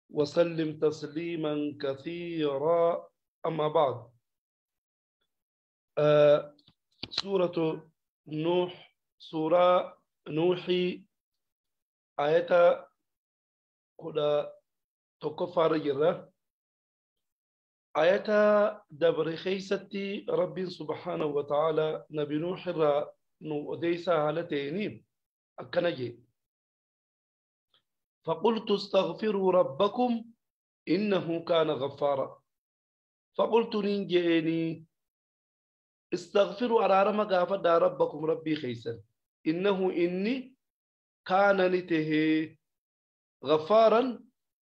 وسلم تسليما كثيرا. أما بعد، سورة نوح، سورة نوحي آية كدا تكفر جرة آية دبر خيستي رب سبحانه وتعالى نبي نوح را نو أديسا هالتيني أكنجي. فقلت استغفروا ربكم إنه كان غفارا. فقلت ننجيني استغفروا على رمى غافر ربكم ربي خيسا إنه إني كان نته غفارا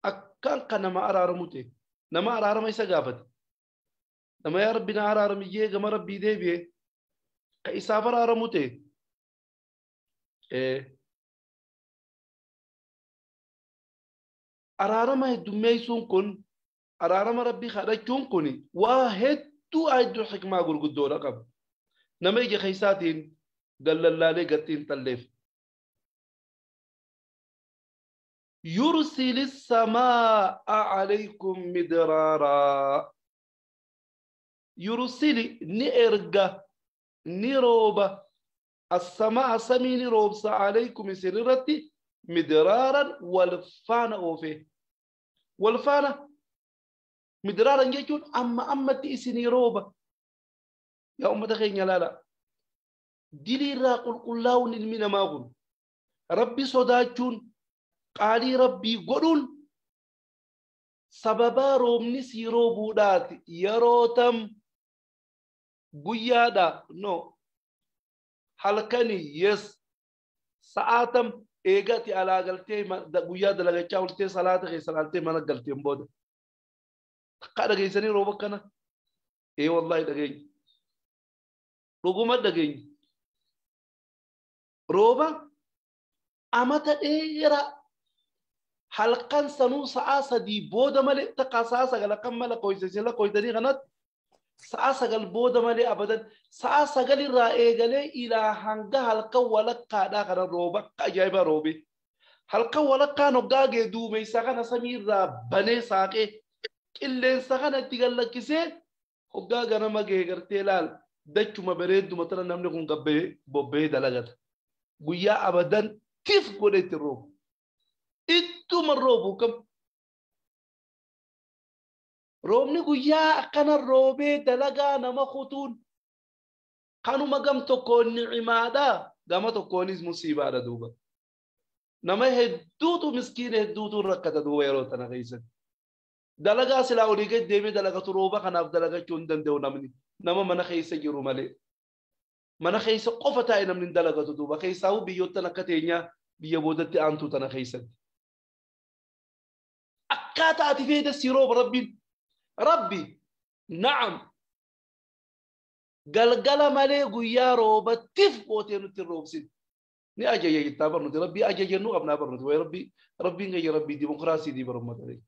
أكان كان ما أرى رمته نما أرى رمى يسقافت نما يا ربي نارى رمي جما ربي ديبي كإسافر رمته إيه أرارما هدوميسون كن أرارما ربي خرجون كوني واحد تو أيدو حكمة أقول قدورة قبل نما يجي خيساتين قال الله لي قتين تلف يرسل السماء عليكم مدرارا. يرسل نئرجة نروبة السماء سمي نروبس عليكم سررتي مدرارا والفانا أوفي والفانا مدرارا يجون أما تيسني روبة يا أمة خيني لا لا دلي راقل قلاون المين ماغون ربي صداجون قالي ربي قولون سببا رومني سيروبو دات يروتم قيادا نو حلقني يس ساعتم eegati alaa galtee guyyaa dalagachaa oltee salaata keessa laaltee mana galteen booda takkaa dhageessanii rooba akkana ee wallahi dhageenya dhuguma dhageenya rooba amata dheeraa halkan sanuu sa'aa 3 booda malee takkaa sa'aa 9 akkan mala qoysese la qoytanii kanatti sa'aa 9 booda malee abadan sa'aa 9 irraa eegalee ilaa hanga halkan walakkaadhaa kana rooba akka ajaa'ibaa roobe halkan walakkaan hoggaa gee duumeysa kana samiirraa banee saaqee qilleensa kana itti gallakkisee hoggaa ganama gee gartee laal dachuma bareedduma tana namni kun gabbee bobbee dalagata guyyaa abadan tif godhe itti roobu ittuma roobu kam roobni guyyaa akkana roobee dalagaa nama kutuun kanuma gam tokkoon nicimaadha gama tokkoonis musiibaadha duuba nama hedduutu miskiina hedduutu rakkata duuba yeroo tana keessatti dalagaa silaa olii gad deemee dalagatu rooba kanaaf dalagachuu hin danda'u namni nama mana keessa jiru malee mana keessa qofa taa'e namni hin dalagatu duuba keessaawuu biyyoottan akka teenyaa biyya boodatti aantuu tana keessatti akkaataa ati feete si rooba rabbiin ربي نعم قلقل مالي قيا روبا تف قوتين الروبسين ني اجي يتابر ربي اجي نو ابنا برنت وي ربي ربي نجي ربي ديمقراسي دي برمت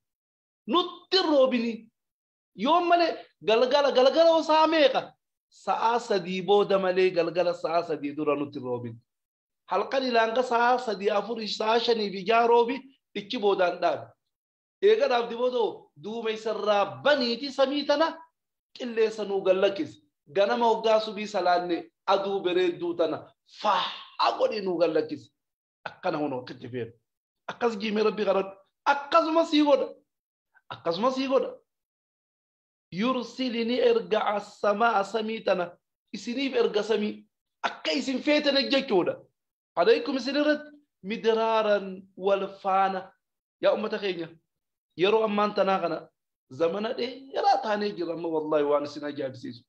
نوت الروبني يوم مالي قلقل قلقل وساميقه ساعه سدي بودا مالي قلقل ساعه سدي دورا نوت الروبين حلقه لانغ ساعه سدي افور ساعه شني بيجا روبي اكي بودان داب eega dhaabdi boodoo duumeysa baniiti samii tana qilleensa nuu gallakkis ganama hoggaa subii salaanne aduu bareedduu tana faa godhi nuu gallakkis akkana hunoo akkatti feenu akkas jiimee rabbi kadhadhu akkasuma sii godha akkasuma sii godha yursili ni erga assamaa samii tana isiniif erga samii akka isin feetan jechuudha alaykum isin irratti midraaran wal faana yaa ummata keenya yeroo ammaan tanaa kana zamana dheeraa taanee jira amma wallahi waan isin ajaa'ibsiisu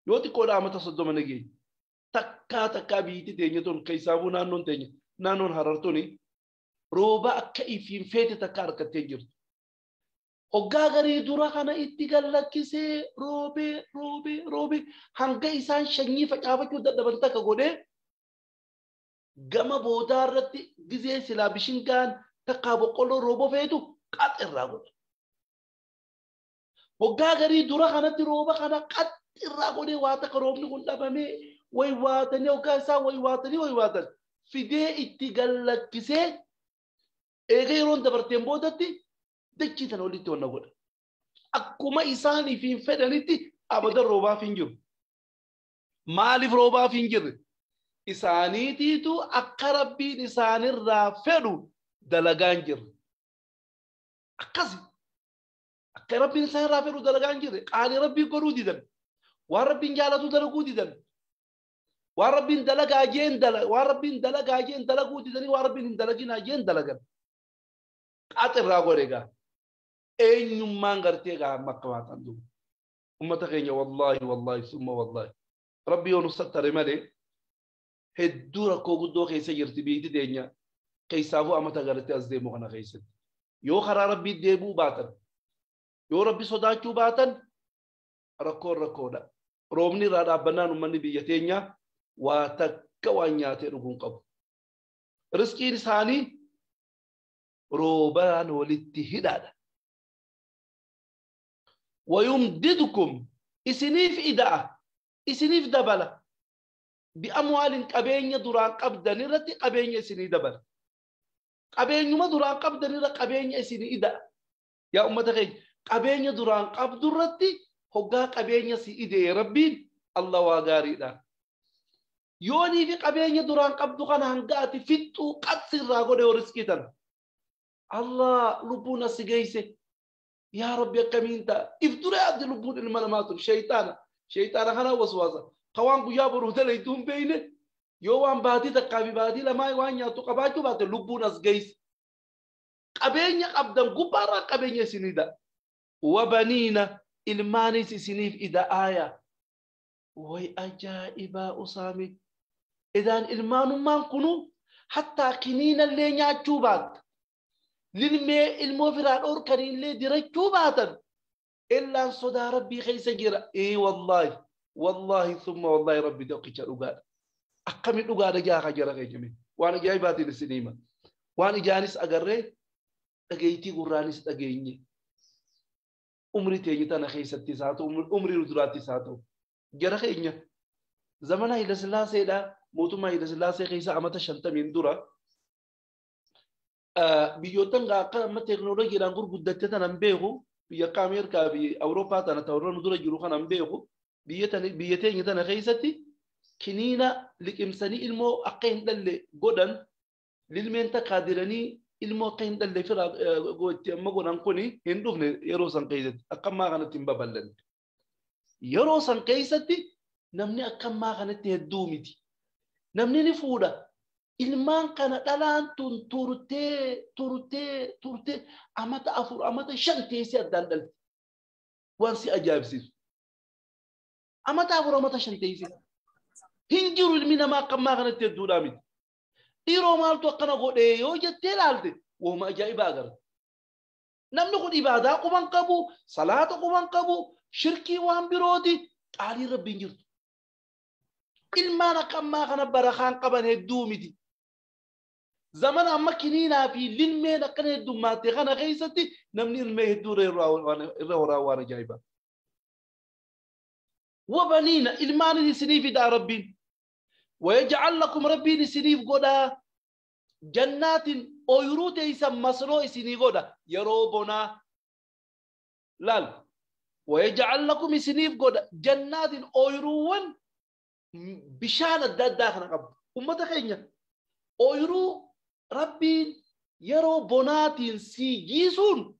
yoo xiqqoodha amata 30 nageenya takkaa takkaa biyyi teenya tun keessaafuu naannoon teenya naannoon harartuni rooba akka ifiin feete takka harkattee jirtu. Hoggaa garii dura kana itti gallakkisee roobee roobee roobee hanga isaan shanyii facaafachuu dadhaban takka godhee gama boodaa irratti gizee silaa bishingaan takkaa boqqolloo rooboo feetu qaxirraa godha. Hoggaa garii dura kanatti rooba kana qaxirraa godhee waa takka roobni kun dhabamee way waatanii hoggaa isaa way waatanii way waatan fidee itti gallakkisee eega yeroon dabarteen boodatti Dachii tana walitti wanna godha. Akkuma isaaniif hin fedhanitti abadan roobaaf hin jiru. Maaliif roobaaf hin jirre? Isaaniitiitu akka Rabbiin isaanirraa fedhu dalagaa hin jirre. Akkasi. Akka Rabbiin isaanirraa fedhu dalagaa hin jirre. Qaalii Rabbii godhuu didan. Waan Rabbiin jaalatu dalaguu didan. Waan Rabbiin dalagaa jeen waan Rabbiin dalagaa jeen dalaguu didanii waan Rabbiin hin dalaginaa jeen dalagan. Qaxirraa godhe egaa. Eenyummaan gartee egaa amma akka maatan duuba. Ummata keenya wallaahi wallaahi summa wallaahi. Rabbi yoo nu sattare malee hedduu rakkoo guddoo keessa jirti biyyi teenya keessaafuu amata gartee as deemu kana keessatti. Yoo karaa Rabbii deebuu baatan, yoo Rabbi sodaachuu baatan rakkoon rakkoodha. Roobni irraa dhaabbannaan uummanni biyya teenyaa waa takka waan nyaatee dhuguun qabu. Riskiin isaanii roobaan walitti hidhaadha. Wayumdidkum isiniif ida'a, isiniif dabala. Bi'amwaalin qabeenya duraan qabdan irratti qabeenya isinii dabala. Qabeenyuma duraan qabdan irra qabeenya isinii ida'a. Yaa uummata keenya qabeenya duraan qabdu irratti hoggaa qabeenya si idee Rabbiin Allah waa gaariidha. Yoonii fi qabeenya duraan qabdu kana hanga ati fixxuu qabsi irraa godhe yoo riskii tana. Allah lubbuun as geesse. Yaa Rabbi akkamiin ta'a? If dura yaaddi lubbuun ilma namaa tun shayxaana. Shayxaana kana waswaasa. Ka waan guyyaa boruu dalaytuu hin beekne yoo waan baatii takkaa fi baatii lamaa waan nyaattu qabaachuu baate lubbuun as geesse. Qabeenya qabdan gubbaarraa qabeenya isinii da'a. Wabaniina ilmaanis isiniif ida'aaya. Way ajaa'ibaa usaami. Idaan ilmaanummaan kunu hattaa kiniinallee nyaachuu baatta. Lilmee ilmoo firaa dhoorkaniillee dirachuu baatan. Illaan sodaa Rabbii keessa jira. Ee wallaahi wallaahi summa wallaahi Rabbi tokkicha dhugaadha. Akkami dhugaadha jaaha jara keenya waan ajaa'ibaatiin isin hima. Waan ijaanis agarree dhageettii gurraanis dhageenye. Umrii teenya tana keessattis haa ta'u umrii duraattis haa ta'u. Jara keenya zamana Hayila Sillaaseedha. Mootummaa Hayila Sillaasee keessa amata 50 dura biyyoottan akka amma teekinooloojiidhaan gurguddatte tana hin beeku. Biyya akka Ameerikaa fi Awurooppaa tana ta'urra nu dura jiru kana hin beeku. Biyya teenya tana keessatti kiniina liqimsanii ilmoo akka hin dhalle godhan lilmeen takkaa diranii ilmoo akka hin dhalle firaa itti amma godhan kuni hin dhufne yeroo san keessatti akka ammaa kanatti hin babal'anne. Yeroo san keessatti namni akka ammaa kanatti hedduu miti. Namni ni fuudha. Ilmaan kana dhalaan tun turtee turtee turtee amata 4 amata 5 teessee addaan dhalte. Waan si ajaa'ibsiisu. Amata 4 amata 5 teessee. Hin jiru ilmi namaa akka ammaa kanatti hedduudhaa miti. Dhiiroo maaltu akkana godhee yoo jettee ilaalte wooma ajaa'ibaa agarta. Namni kun ibaadaa quban qabu, salaata quban qabu, shirkii waan birooti qaalii Rabbiin jirtu. Ilmaan akka ammaa kana barakaan qaban hedduu miti. Zamana amma kiniinaa fi lilmeen akkana heddummaate kana keessatti namni ilmee hedduu irra horaa waan ajaa'ibaa. Wabaniina ilmaan isiniif fidaa Rabbiin. ويجعل لكم ربي سنيف قدا جنات أويرو تيسا مصرو سنيف قدا يروبنا لال ويجعل لكم سنيف قدا جنات أويرون بشان الداد داخل قبل أمة خينيا أويرو ربي يروبنات سيجيسون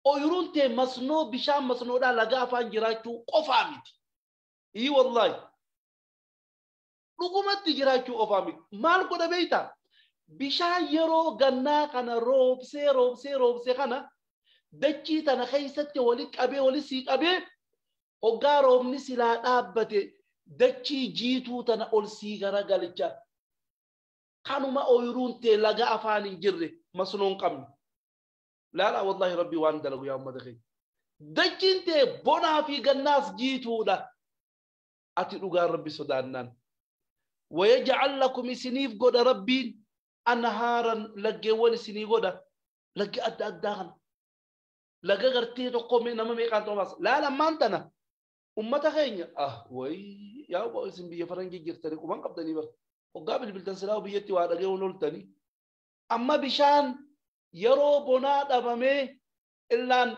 أويرون تي مصنو بشان مصنو دا لغافان جراجو قفامت إي والله dhugumatti jiraachuu qofaa miti. Maal godha beektaa? Bishaan yeroo gannaa kana roobsee roobsee roobsee kana dachii tana keessatti wali qabee wali sii qabee hoggaa roobni silaa dhaabbate dachii jiituu tana ol sii garagalcha. Kanuma ooyiruun tee laga afaan hin jirre masnoo hin qabne. Laala wallaahi Rabbi waan dalagu yaa uummata keenya. Dachiin tee bonaa fi gannaas jiituudha. Ati dhugaan Rabbi sodaannaan. ويجعل لكم سنيف قد ربي أنهارا لقي سني قد لقي أدى أداغن لقي غرتي تقومي نما ميقان توماس لا لما أنتنا أمتا خينيا وي يا أبو اسم بيا فرنجي جرتني ومن قبضني بر وقابل بلدان سلاو بيتي وارغي ونولتني أما بشان Yeroo bonaa dhabamee illaan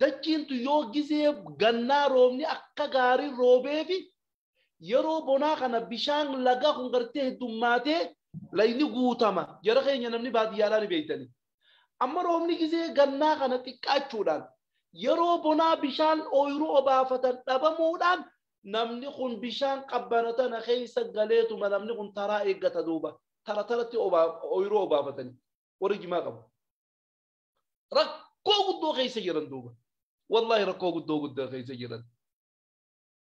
dachiintu yoo gisee gannaa roobni akka gaarii roobeefi yeroo bonaa kana bishaan laga kun gartee heddummaatee layni guutama. Jara keenya namni baadiyyaadhaa ni beeytani. Amma roobni gisee gannaa kana xiqqaachuudhaan yeroo bonaa bishaan ooyiruu obaafatan dhabamuudhaan namni kun bishaan qabbana tana keessa galeetuma namni kun taraa eeggata duuba. Tara taratti ooyiruu obaafatani. Warri jimaa qabu. Rakkoo guddoo keessa jiran duuba. Wallaahi rakkoo guddoo guddaa keessa jiran.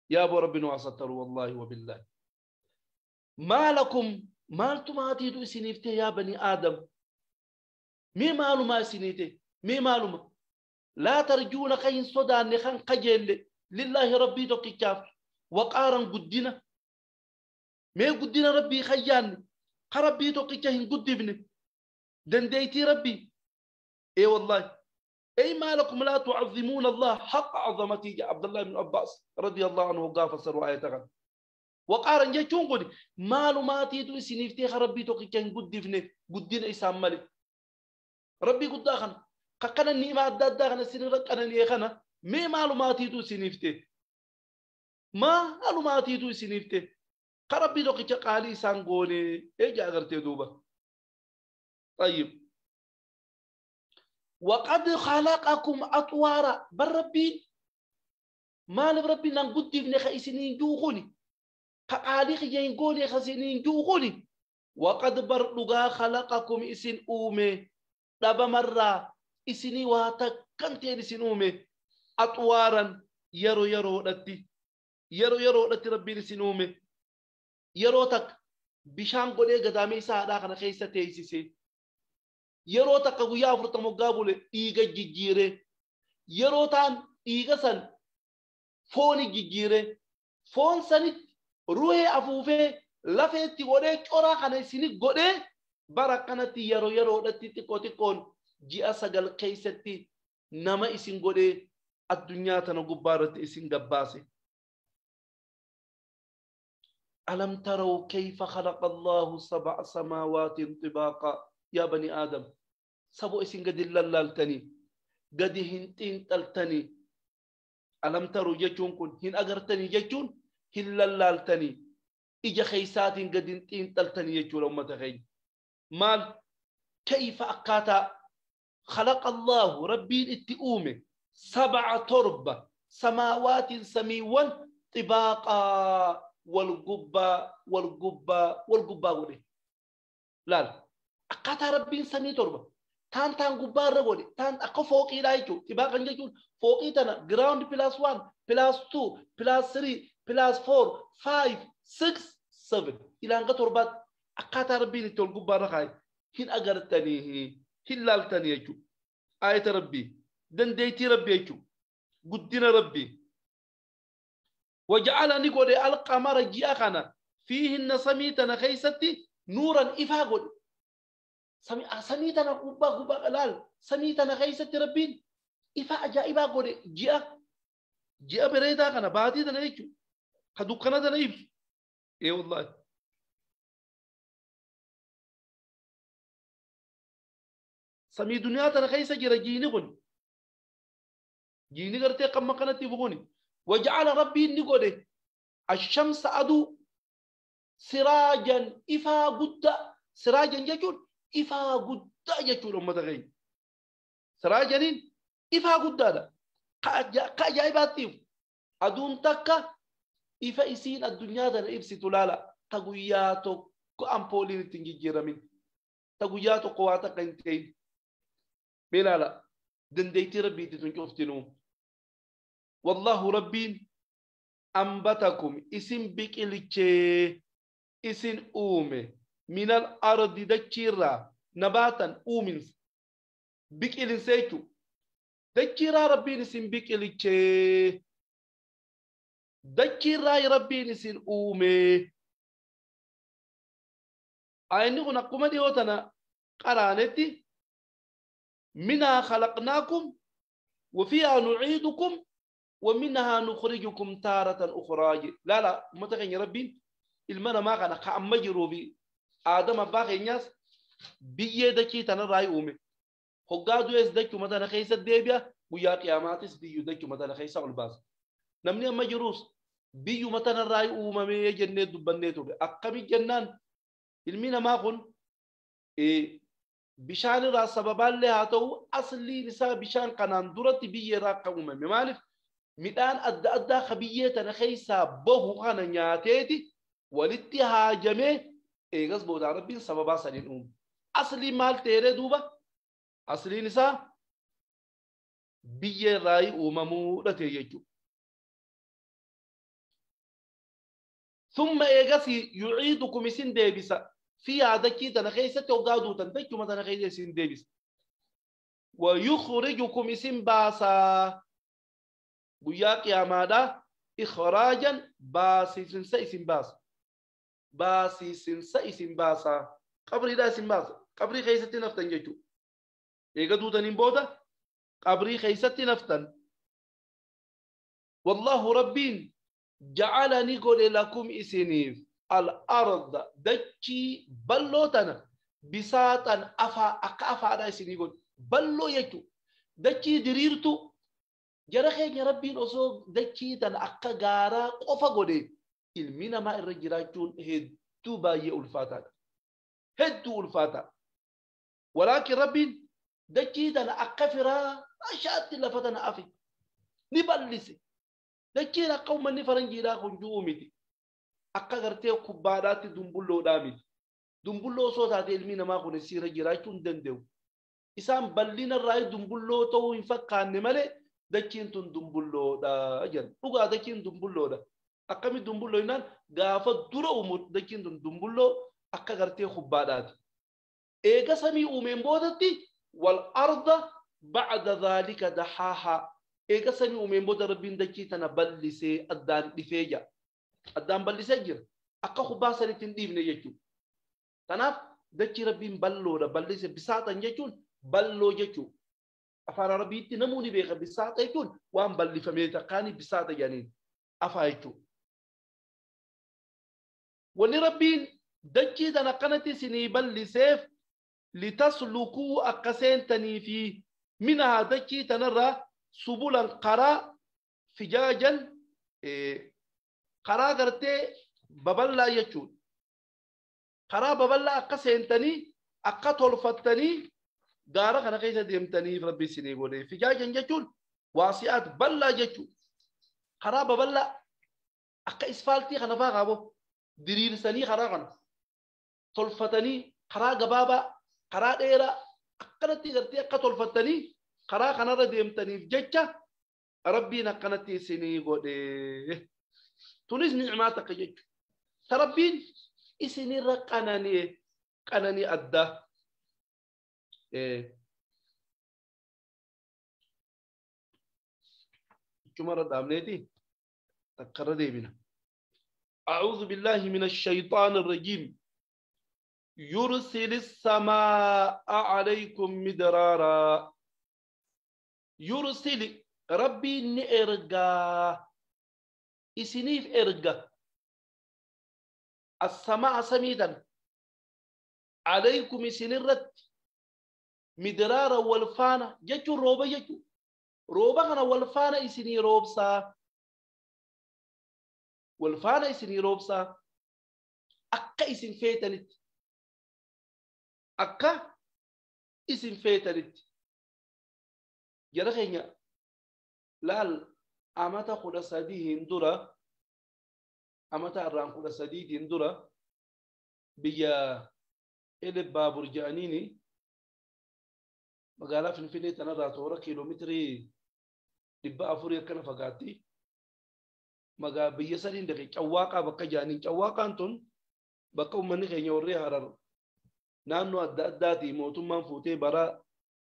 Yaa boo rabbi nu asattaru wallaahi wabillaahi. Maa lakum maaltu maatiitu isiniif ta'e yaa banii Aadam? Mee maalumaa isinii ta'e? Mee maaluma? Laa tarjuuna kan hin sodaanne kan kajeelle lillaahi rabbii tokkichaaf waqaaran guddina. Mee guddina rabbii kayyaanne ka rabbii tokkicha hin guddifne dandeeytii rabbii. Ee wallaahi. أي ما لكم لا تعظمون الله حق عظمته. عبد الله بن عباس رضي الله عنه قال فسروا آية غن. وقارن جيتون قولي مالو ما تيتو سنيفتي ربي توكي قدفني قدين إسام مالي ربي قد داخنا ققنا النيمة أداد داخنا سنين رقنا نيخنا مي مالو ما تيتو سنيفتي ما لو ما تيتو سنيفتي قربي توكي قالي إسام قولي إيجا أغرتي دوبا. طيب وقد خلقكم أطوارا بل ربي ما لربي نقدف نخا جوغوني قالي خيين خسنين جوغوني وقد برلغا خلقكم إسن أومي دابا مرة إسني واتكنتين إسن أومي أطوارا يرو يرو رتي يرو يرو رتي ربي إسن أومي يرو تك بشان قولي قدامي ساعة خنا خيسة تيسيسي yeroo takka guyyaa 40 waggaa bule dhiiga jijjiire yeroo taan dhiiga san fooni jijjiire foon sanitti ruhee afuufee lafeetti godhee coraa kana isini godhee bara kanatti yeroo yeroodhatti xiqqoo xiqqoon ji'a 9 keessatti nama isin godhee addunyaa tana gubbaa irratti isin gabbaase. ألم تروا كيف خلق الله 7 سماوات طباقا يا بني آدم سبو إسن قد اللالتني قد هنتين تلتني ألم تروا جتون كن هن أغرتني جتون هن لالتني إجا خيسات قد هنتين تلتني جتون أمة خي مال كيف أقاتا خلق الله ربي الاتئومي 7 تربة سماوات سميوان طباقا والقبة والقبة والقبة ولي لا لا akkaataa rabbiin samii 7 taan taan gubbaa irra godhe taan akka fooqiidhaa jechuudha. Xibaaqa jechuun fooqii tana ground +1 +2 +3 +4 5 6 7 ilaa hanga 7 akkaataa rabbiin itti ol gubbaa irra kaa'e hin agartanii hin laaltanii jechuudha. Aayata rabbii dandeettii rabbii jechuudha. Guddina rabbii. Waja'ala ni godhe alqamara ji'a kana fiihinna samii tana keessatti nuuran ifaa godhe. Samii tana gubbaa gubbaa laal samii tana keessatti rabbiin ifa ajaa'ibaa godhe ji'a ji'a bareedaa kana baatii tana jechuudha. Ka dukkana tana ibsu. Ee wallaahi. Samii duniyaa tana keessa jira jiini kun. Jiini gartee qamma kanatti ifu kuni. Waja'ala rabbiin ni godhe ashamsa aduu siraajan ifaa guddaa. Siraajan jechuun ifaa guddaa jechuudha uummata keenya. Siraajaniin ifaa guddaadha. Ka ajaa'ibaatti aduun takka ifa isiin addunyaa tana ibsitu laala. Ta guyyaa tokko ampooliin ittiin jijjiiramin. Ta guyyaa tokko waa takka hin ta'in. Mee laala dandeettii rabbiitti tun cuftinuu. Wallahu rabbiin ambatakum isin biqilchee isin uume minal ardi dachiirraa nabaatan uuminsa biqilinsa jechuudha. Dachiirraa rabbiin isin biqilchee dachiirraa rabbiin isin uume. Ayinni kun akkuma dhiyoo tana qaraanetti minhaa khalaqnaakum wa fiihaa nuciidukum wa minhaa nukhrijukum taaratan ukhraa. Laala uummata keenya rabbiin ilma namaa kana ka amma jiruu fi Aadam abbaa keenyaas biyyee dachii tanarraa uume. Hoggaa du'es dachuma tana keessa deebi'a. Guyyaa qiyaamaatis biyyu dachuma tana keessa ol baasa. Namni amma jirus biyyuma tanarraa uumamee jennee dubbannee turre. Akkami jennaan ilmi namaa kun bishaan irraa sababaallee haa ta'u asliin isaa bishaan kanaan duratti biyya irraa akka uumame. Maaliif midhaan adda addaa ka biyyee tana keessaa bahu kana nyaateeti walitti haajamee eegas booda Rabbiin sababaa saniin uume. Asliin maal ta'ee duuba? Asliin isaa biyya irraa uumamuu dhate jechuudha. ثم إيجاسي يعيدكم سن ديبسا في هذا كي تنخيسة توقعدو تنتجو ما تنخيسة سن ديبس ويخرجكم سن باسا قياك يا مادا إخراجا باسي سن سن باس باسي سن سن باسا قبري دا سن باس قبري خيسة نفتن جيتو إيجادو تنين بودا قبري خيسة نفتن. والله ربين جعلني قول لكم إسنيف الأرض دكي بلوتنا بساطا أفا أكافا على إسني قول بلو يجو دكي دريرتو جرخي يا ربي أصو دكي تن أكا غارا قفا قولي إلمنا ما الرجراجون هدو باي ألفاتا هدو ألفاتا. ولكن ربي دكي تن أكا فرا أشات لفتنا أفي نبلسي dachiin akka uummanni faranjiidhaa kun ju'u miti. Akka gartee kubbaadhaatti dumbulloodhaa miti. Dumbulloo osoo taate ilmi namaa kun siira jiraachuu hin danda'u. Isaan bal'ina irraa dumbulloo ta'uu hin fakkaanne malee dachiin tun dumbulloodha jedhan. Dhugaa dachiin dumbulloodha. Akkamitti dumbulloo jennaan gaafa dura uumu dachiin tun dumbulloo akka gartee kubbaadhaati. Eega samii uumeen boodatti wal arda ba'da dhaalika dahaahaa. Eega samii uumeen booda Rabbiin dachii tana bal'isee addaan dhifee jira. Addaan bal'isee jira. Akka kubbaa sanitti hin dhiifne jechuudha. Kanaaf dachii Rabbiin bal'oodha. Bal'isee bisaatan jechuun bal'oo jechuudha. Afaan Arabiitti namoonni beeka bisaata jechuun waan bal'ifamee takkaanii bisaata jedhaniin afaa jechuudha. Wanni Rabbiin dachii tana akkanatti isinii bal'iseef litaslukuu akka seentanii fi minhaa dachii tanarraa سبولا قرا فجاجا قرا غرتي ببلا يچون قرا ببلا اكا سنتني اكا تولفتني غارا خنا كيسه ديمتني ربي سيني غودي فجاجا يچون واسعات بلا يچون قرا ببلا اكا اسفالتي خنا فاغابو درير سني قرا خنا تولفتني قرا غبابا قرا ديرا اكنتي غرتي اكا تولفتني قرا خنا ديمتني جچا ربي نقنتي سيني غودي تونس نعماتك جچ تربين اسني رقناني قناني ادا جمره دامنيتي تقر ديبنا. اعوذ بالله من الشيطان الرجيم. يرسل السماء عليكم مدرارا. يرسل ربي نئرقا إسنيف إرقا السماء سميدا عليكم إسنرت مدرارا والفانا جتو روبا جتو روبا غنا والفانا إسني روبسا والفانا إسني روبسا أكا إسن فيتنت أكا إسن فيتنت jara keenya laal amata 13 hin dura amata irraan 13 hin dura biyya Eleb Baabur jedhaniini magaalaa Finfinnee tanarraa toora kiiloomeetirii 400 akkana fagaatti. Magaa biyya saniin dhaqe Cawwaaqaa bakka jedhaniin. Cawwaaqaan tun bakka uummanni keenya warri Harar naannoo adda addaatii mootummaan fuutee bara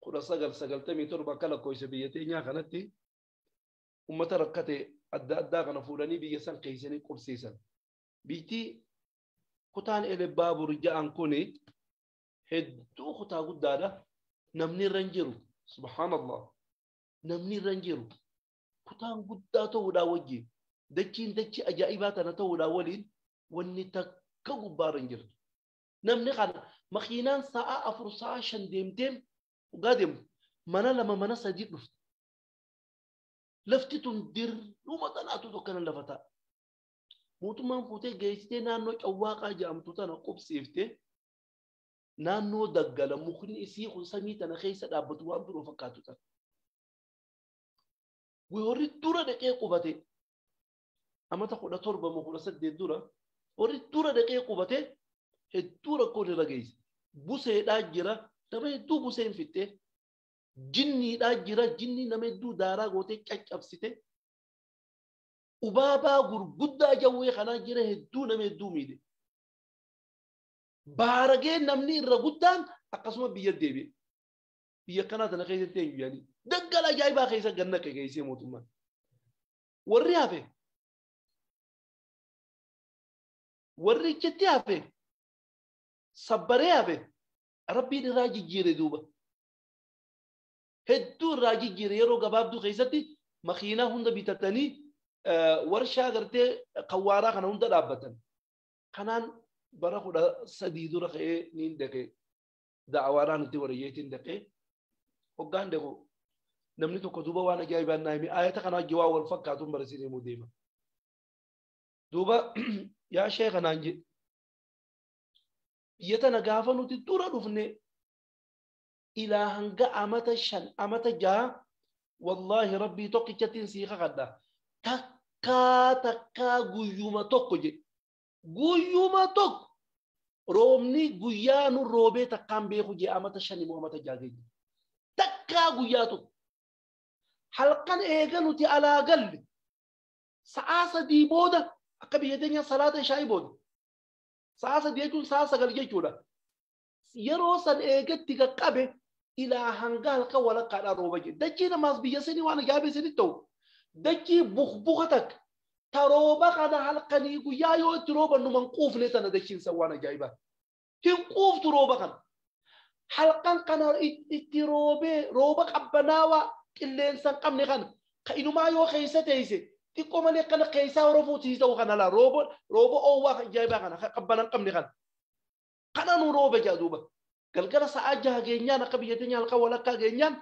1997 akka lakkoofsa biyya teenyaa kanatti uummata rakkate adda addaa kana fuudhanii biyya san keessanii qubsiisan. Biyyi kutaan Eleb Baabur jedhan kuni hedduu kutaa guddaadha. Namni irra hin jiru. Subhaanallah. Namni irra hin jiru. Kutaan guddaa ta'uudhaa wajjin dachiin dachii ajaa'ibaa tana ta'uudhaa waliin wanni takka gubbaarra hin jirtu. Namni kana makiinaan sa'a 4 sa'a 5 deemteen Hoggaa deemtu mana lama mana sadii dhufte. Lafti tun dirruma tanaatu tokkana lafa ta'a. Mootummaan fuutee geessitee naannoo Cawwaaqaa jedhamtu tana qubsiiftee naannoo daggala mukni isii kun samii tana keessa dhaabbatu waan biroo fakkaatu tana. Warri dura dhaqee qubate amata 17 moo 18 dura warri dura dhaqee qubate hedduu rakkoon irra geesse. Buseedhaa jira nama hedduu buseen fixxee jinniidhaa jira jinnii nama hedduu daaraa gootee caccabsite. Ubaabaa gurguddaa jawwee kanaa jira hedduu nama hedduu miidhe. Baaragee namni irra guddaan akkasuma biyya deebi'e. Biyya kanaa tana keessatti eenyu yaani daggala ajaa'ibaa keessa ganna geessee mootummaan. Warri hafe warri ichitti hafe sabbaree hafe rabbiin irraa jijjiire duuba. Hedduu irraa jijjiire yeroo gabaabduu keessatti makiinaa hunda bitatanii warshaa gartee qawwaaraa kana hunda dhaabbatan. Kanaan bara 13 dura ka'ee niin dhaqee da'awaadhaan itti warayyeetiin dhaqee hoggaan dhaqu namni tokko duuba waan ajaa'ibaan naa hime ayata kanaa wajji waan wal fakkaatuun barsiisee himuu deema. Duuba yaa shee kanaan jedhe biyya tana gaafa nuti dura dhufne ilaa hanga amata 5 amata 6 wallaahi rabbii tokkichattiin sii kakadha. Takkaa takkaa guyyuma tokko jedhe. Guyyuma tokko roobni guyyaa nu roobee takkaan beeku jee amata 5 moo amata 6 geenye. Takkaa guyyaa tokko. Halkan eega nuti alaa galle sa'aa 3 booda akka biyya teenya salaata ishaa'ii booda. Sa'aa 3 jechuun sa'aa 9 jechuudha. Yeroo san eegatti qaqqabe ilaa hanga halkan walakkaadhaan rooba jedhe. Dachii namaas biyya sanii waan ajaa'ibee sanitti ta'u. Dachii bukbuka takka ta rooba kana halkanii guyyaa yoo itti rooban numa hin quufne tana dachiin san waan ajaa'ibaa. Hin quuftu rooba kana. Halkan kana itti roobee rooba qabbanaawaa qilleensa hin qabne kana ka inumaa yoo keessa teesse xiqqoo malee kana keessaa horofuutii ta'u kana laa rooba rooba oowwaa ajaa'ibaa kana ka qabbana hin qabne kana. Kana nu rooba jaa duuba. Galgala sa'aa 6 geenyaan akka biyya teenya halkan walakkaa geenyaan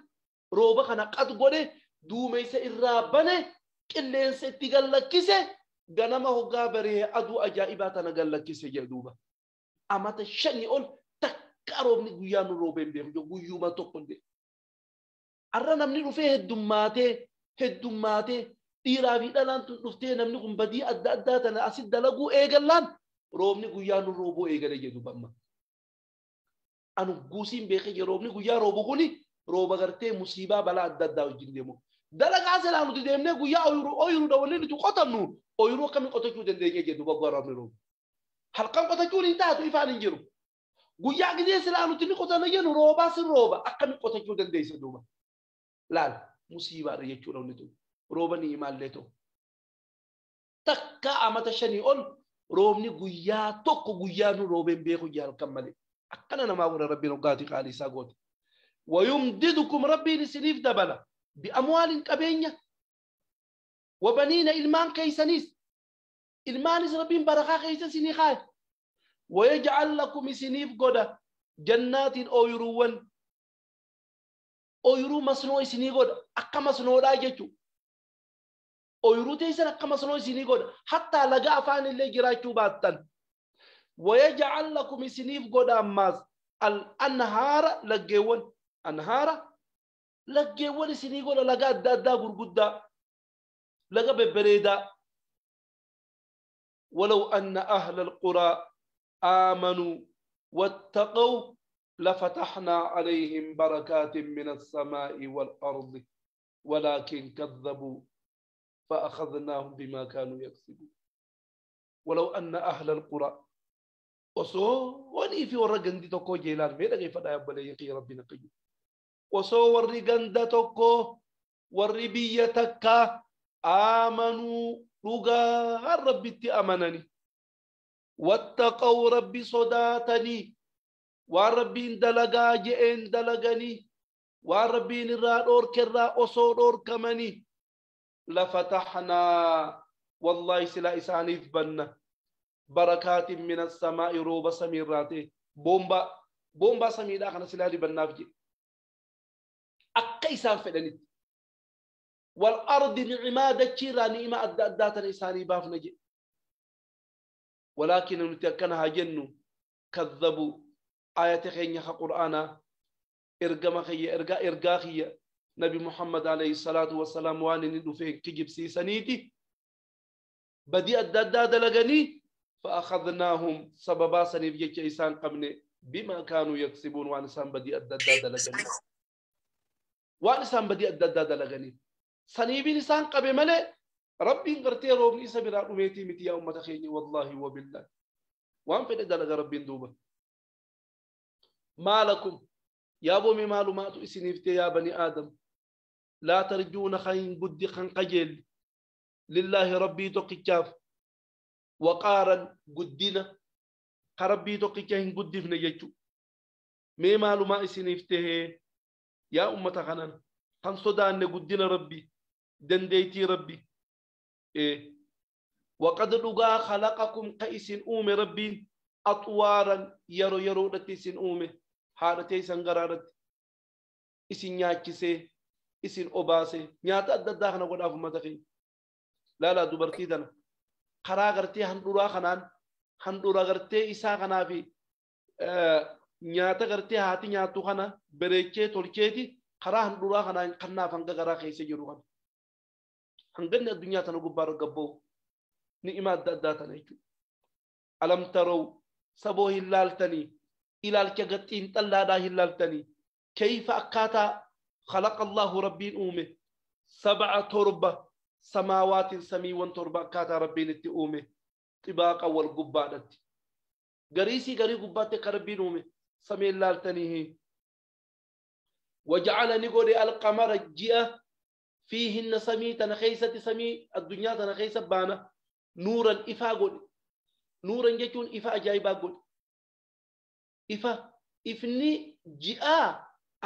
rooba kana qad godhe duumessa irraa bane qilleensa itti gallakkise ganama hoggaa baree aduu ajaa'ibaa tana gallakkise jedhe duuba. Amata 5 ol takka roobni guyyaa nu roobeen beeku guyyuma tokko illee. Arra namni dhufee heddummaatee heddummaatee dhiiraa fi dhalaan tun dhuftee namni kun badii adda addaa tana asit dalaguu eegallaan roobni guyyaa nu roobuu eegale jedhu amma. Anu guusiin beekee jira roobni guyyaa roobu kuni rooba gartee musiibaa balaa adda addaa wajjin deemu. Dalagaa silaa nuti deemnee guyyaa ooyiruudha waliin nuti qotannu ooyiruu akkamii qotachuu dandeenya jedhu baggaa roobni roobu. Halkan qotachuun hin taatu ifaan hin jiru. Guyyaa gizee silaa nuti ni qotanna jennu roobaa sin rooba akkamii qotachuu dandeessa duuba. Laal musiibaadha jechuudha wanni tun. Rooba ni himaallee ta'u. Takka amata 5 ol roobni guyyaa tokko guyyaa nu roobeen beeku halkan malee. Akkana namaa godha rabbiin hoggaatii qaalii isaa goote. Wayumdidukum rabbiin isiniif dabala. بأموال قبينية وبنين إلمان كيسانيس إلمانيس ربين بركة كيساني خاي ويجعل لكم سنيف قدا جنات أويروان أويرو مسنو سني قدا أكا مسنو راجتو أويرو تيسن أكا مسنو سني قدا حتى لقى أفان اللي جراجتو باتن ويجعل لكم سنيف قدا أماز الأنهار لقيون أنهار laggeewwan isinii godha laga adda addaa gurguddaa laga bebbereedaa. ولو أن أهل القرى آمنوا واتقوا لفتحنا عليهم بركات من السماء والأرض ولكن كذبوا فأخذناهم بما كانوا يكسبون. ولو أن أهل القرى osoo fi warra gandi tokko jeelaan mee dhageeffadhaa obboleeyyan kiyya rabbiin akka jiru. Osoo warri ganda tokko warri biyya takka aamanuu dhugaa rabbitti amanani wattaqaw rabbi sodaatanii waan rabbiin dalagaa je'een dalaganii waan rabbiin irraa dhoorkerraa osoo dhoorkamanii lafataxnaa wallaahi silaa isaaniif banna barakaatin min assamaa'i rooba samiirraa ta'e boombaa samiidhaa kana silaa dibannaaf jedhe. Akka isaan fedhanitti. Wal ardi ni'imaa dachiirraa ni'imaa adda addaa tana isaanii baafna jedhe. Walaakin nuti akkana haa jennu kadhabuu ayata keenya ka qur'aanaa ergama kiyya ergaa ergaa kiyya nabi Muhammad alayhi salaatu wassalaam waan inni dhufee kijibsiisaniiti badii adda addaa dalaganii فأخذناهم سببا سنيف جيتش إسان قبني بما كانوا يكسبون وان إسان بدي أدى دلغني وان إسان بدي أدى دلغني سنيبين إسان قبي ملي ربي قرتي روبن إسا برا أميتي متي يا أمة خيني والله وبالله وان فدي دلغ ربي دوبا ما لكم يا بومي معلومات إسنيفتي يا بني آدم لا ترجون خين قد خن قجل لله ربي تقشاف وقارا قدنا ربي تقشاهن قد في نجتو مي معلومات إسنيفته يا أمة خنان خن صدان قدنا ربي دنديتي ربي إيه وقد لقى خلقكم قيس أوم ربي أطوارا يرو يرو رتيسن أومه haadhatee isan garaarratti isin nyaachisee isin obaasee nyaata adda addaa kana godhaaf uummata keenya. Laalaa dubartii tana karaa gartee handhuraa kanaan handhuraa gartee isaa kanaa fi nyaata gartee haati nyaattu kana bareechee tolcheeti karaa handhuraa kanaan kannaaf hanga garaa keessa jiru kana. Hanganni addunyaa tana gubbaa gabboo ni'ima adda addaa tana jechuudha. Alam taraw saboo hin laaltanii ilaalcha gaxiin xallaadhaa hin laaltanii kayfa akkaataa khalaqa Allahu rabbiin uume sab'a torba samaawaatiin samiiwwan torba akkaataa rabbiin itti uume xibaaqa wal gubbaadhatti gariisii garii gubbaatti akka rabbiin uume samii laaltanii waja'ala ni godhe alqamara ji'a fiihinna samii tana keeysatti samii addunyaa tana keeysa baana nuuran ifaa godhe nuuran jechuun ifa ajaa'ibaa godhe ifa ifni ji'aa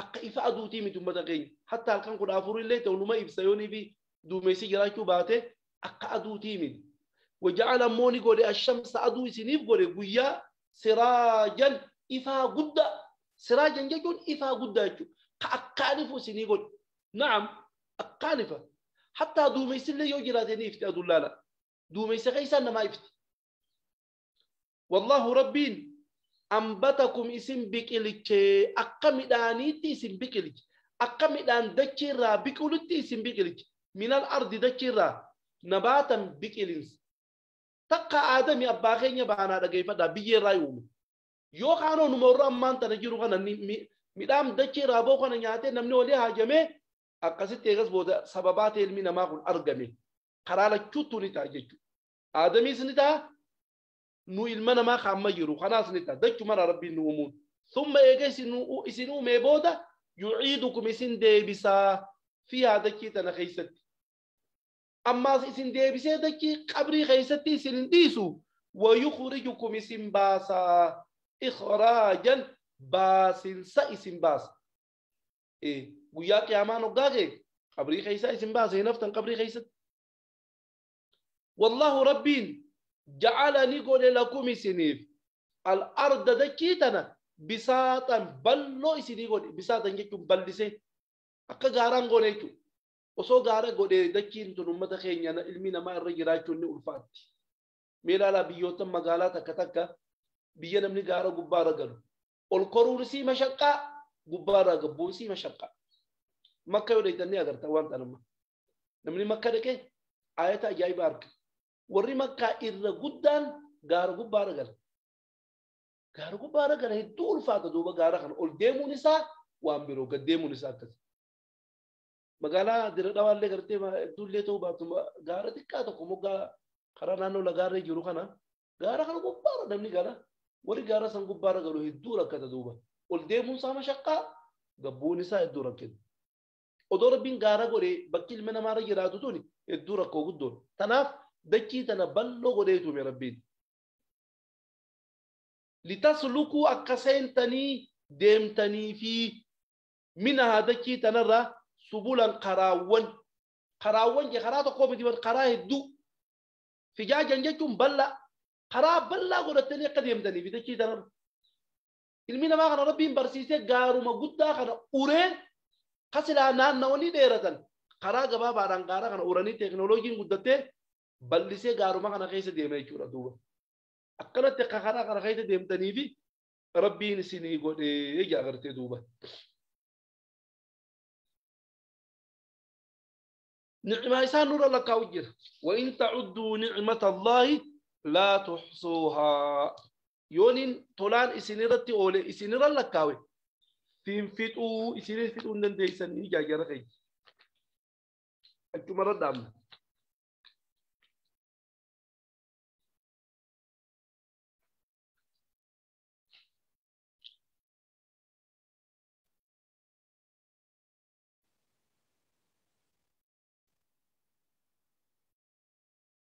akka ifa aduutii miti ummata keenya hatta halkan 14 illee ta'u numa ibsa yoonii fi duumessi jiraachuu baate akka aduutii miti waja'ala mooni godhe ashamsa aduu isiniif godhe guyyaa siraajan ifaa guddaa siraajan jechuun ifaa guddaa jechuudha ka akkaanifu isinii godhe na'am akkaanifa hatta duumessi illee yoo jiraate ni ifti aduun laala duumessa keessaan namaa ifti wallahu rabbiin أنبتكم اسم بقلتش أكمدانيتي اسم بقلتش أكمدان دكيرا بقلتي اسم بقلتش من الأرض دكيرا نباتا بقلنس تقى آدمي أباخين يبانا دقيفة دا بيجي رايوم يو خانو نمور أمان تنجيرو خانا مدام دكيرا بو خانا نياتي نمني ولي هاجمي أقصد تيغس بودا سببات علمي نماغل أرقمي قرالة كتو نتا جيجو آدمي سنتا nu ilma namaa kaamma jiru kanaas ni ta'a dachumara rabbiin nu uumuun thumma eega isin uumee booda yuciidukum isin deebisaa fiihaa dachii tana keeysatti ammaas isin deebisee dachii qabrii keeysatti isin hin dhiisu wayukhrijukum isin baasaa ikhraajan baasinsa isin baasa guyyaa qiyaamaan hoggaa kee qabrii keeysaa isin baasa hin haftan qabrii keeysatti wallahu rabbiin جعلني قول لكم سنيف الأرض دكيتنا بساطا بلو سني قول بساطا جيكم بلسي أكا غاران قول يكو وصو غارا قول دكين تنمة خينيانا علمنا ما الرجراجون ألفات ميلا لا بيوتا مقالاتا كتاكا بيانا من غارا قبارا قالوا والقرون سي مشقة قبارا قبون سي مشقة مكة يوليتني أغرتا وانتا نما نمني مكة دكي آياتا جايب أرك warri makkaa irra guddaan gaara gubbaarra gala. Gaara gubbaarra gala hedduu ulfaata duuba gaara kana ol deemuun isaa waan biroo gad deemuun isaa akkasi. Magaalaa dira dhawaallee gartee hedduullee ta'uu baatu gaara xiqqaa tokko moggaa karaa naannoo lagaarra jiru kana gaara kana gubbaarra namni gala. Warri gaara san gubbaarra galu hedduu rakkata duuba. Ol deemuun isaa mashaqqaa gabbuun isaa hedduu rakkata. Odoo rabbiin gaara godhee bakki ilma namaarra jiraatu tuni hedduu rakkoo guddoodha. Tanaaf dachii tana bal'oo godhee tume rabbiin. Litasluquu akka seentanii deemtanii fi minhaa dachii tanarraa subulan karaawwan karaawwan je karaa tokko miti karaa hedduu fijaajan jechuun bal'aa karaa bal'aa godhatanii akka deemtanii fi dachii tanarra. Ilmi namaa kana rabbiin barsiisee gaaruma guddaa kana uree Kasilaa naannawanii dheeratan karaa gabaabaadhaan gaara kana uranii teekinooloojiin guddattee bal'isee gaaruma kana keessa deema jechuudha duuba. Akkanatti akka karaa kana keessa deemtanii fi rabbiin isinii godhee jaa gartee duuba. Nicmaa isaan nurra lakkaa'u jira. وإن تعدوا نعمة الله لا تحصوها. Yooniin tolaan isinirratti oole isinirra lakkaawe finfixuu isinii fixuu hin dandeessanii jaajara keenya. Achumarra dhaabna.